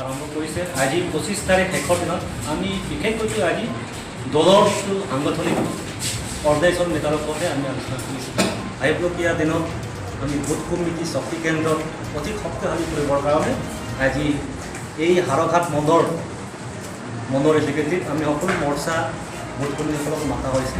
আৰম্ভ কৰিছে। আজি 25 তাৰিখ শেষৰ দিনত আমি বিশেষকৈ আজি দলৰ যিটো সাংগঠনিক অৰ্গেনাইজেশ্যন মেটাৰৰ ওপৰতে আমি আলোচনা কৰিছোঁ। আহিবলগীয়া দিনত আমি বুথ কমিটি, শক্তি কেন্দ্ৰত অধিক শক্তিশালী কৰিবৰ কাৰণে আজি এই হাৰঘাট মণ্ডল এক্সিকিউটিভ আমি সকলো মৰ্চা, বুথ কমিটিসকলক মাতা হৈছে।